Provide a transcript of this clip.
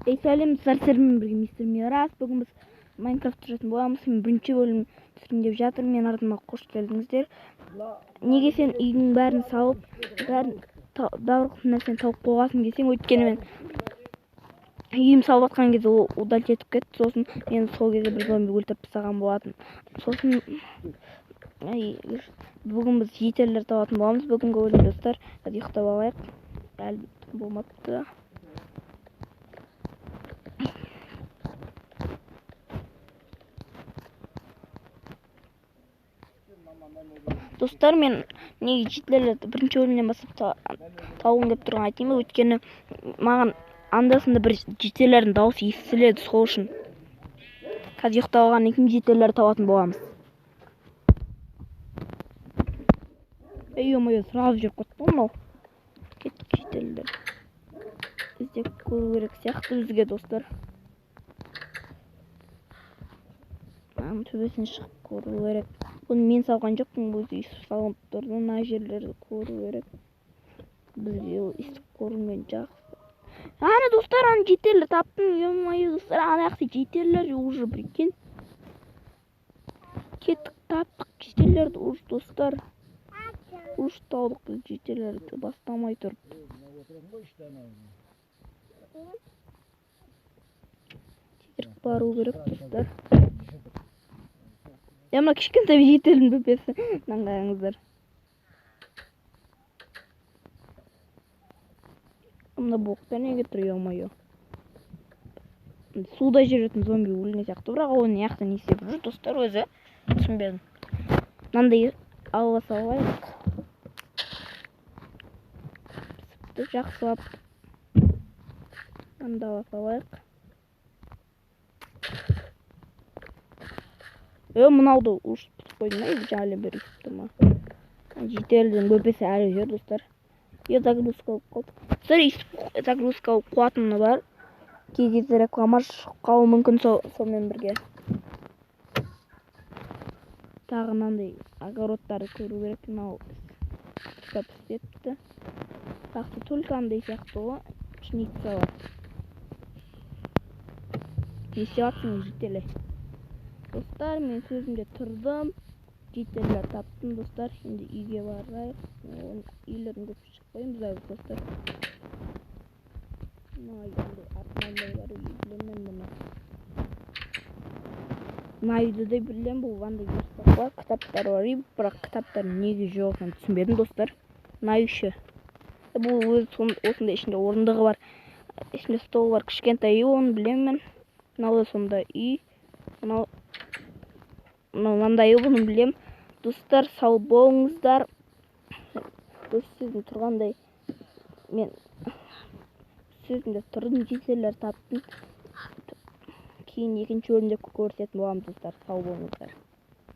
Ey сәлем достар, сіздермен бірге мистер Мирас. Бүгін біз Майнкрафт түсіретін боламыз. Мен бірінші бөлім түсірейін деп жатырмын. Мен артыма қош келдіңіздер. Неге сен үйдің бәрін салып, бәрін барлық нәрсені тауып қойғансың десең, өйткені мен үйім салып жатқан кезде ол удалить етіп кетті. Сосын мен сол кезде бір зомби өлтіріп тастаған болатын. Сосын бүгін біз жителдер табатын боламыз. Бүгінгі бөлім достар, қазір ұйықтап алайық. Әлі болмапты. Достар, мен неге жителдерді бірінші бөлімнен бастап тауғым келіп тұрғанын айтайын ба? Өйткені маған анда-санда бір жителдердің дауысы естіледі, сол үшін. Қазір ұйықтап алғаннан кейін жителдерді табатын боламыз. Ей, ё-моё, сразу жүріп кетті ғой мынау. Кеттік, жителдер іздеп көру керек сияқты бізге, достар. Мынаның төбесіне шығып көру керек. Бұны мен салған жоқпын, өзі өйстіп салынып тұр. Мына жерлерді көру керек. Бізге ол өйстіп көрінген жақсы. Ана достар, ана жителдер таптым. Ё-моё, достар, ана жақта жителдер уже прикинь. Кеттік, таптық жителдерді уже, достар. Уже таудық біз жителдерді бастамай тұрып. Тезірек бару керек, достар. Я мына кішкентай жителдің бөпесі. Мынаны қараңыздар. Мына боқтар неге тұр, ё-моё? Суда жүретін зомби өлген сияқты, бірақ ол не жақта не істеп жүр, достар, өзі түсінбедім. Мынандай алла салайық. Пісіпті жақсылап. Мынандай ала салайық. Мынауды уж пісіп қойдым ба, или жаңа бері өйстіп тұр ма? Жителдің бөпесі әлі жүр, достар. Загрузка болып қалды. Достар, өйстіп загрузка болып қуатыны бар. Кей кезде реклама шығып қалуы мүмкін сонымен бірге. Тағы мынандай огородтарды көру керек. Мынау кітап істепті. Тағы только андай сияқты ғой, пшеница бар. Не істеп жатсың, жителі? Достар, мен сөзімде тұрдым. Жителдер таптым, достар. Енді үйге барайық. Үйлердің көп шығып қоямыз әлі, достар. Мына үйдің артынан бар үй, білемін бұны. Мына үйді де білемін, бұл андай верстак бар, кітаптар бар үй, бірақ кітаптар неге жоқ екенін түсінбедім, достар. Мына үй ше. Бұл өзі осындай ішінде орындығы бар, ішінде стол бар, кішкентай үй, оны білемін. Мынау да сондай үй. Мынау мынандай үй, бұны білемін. Достар, сау болыңыздар. Өз сөзім тұрғандай мен сөзімде тұрдым, жителдер таптым. Кейін екінші бөлімде көрсететін боламын, достар. Сау болыңыздар.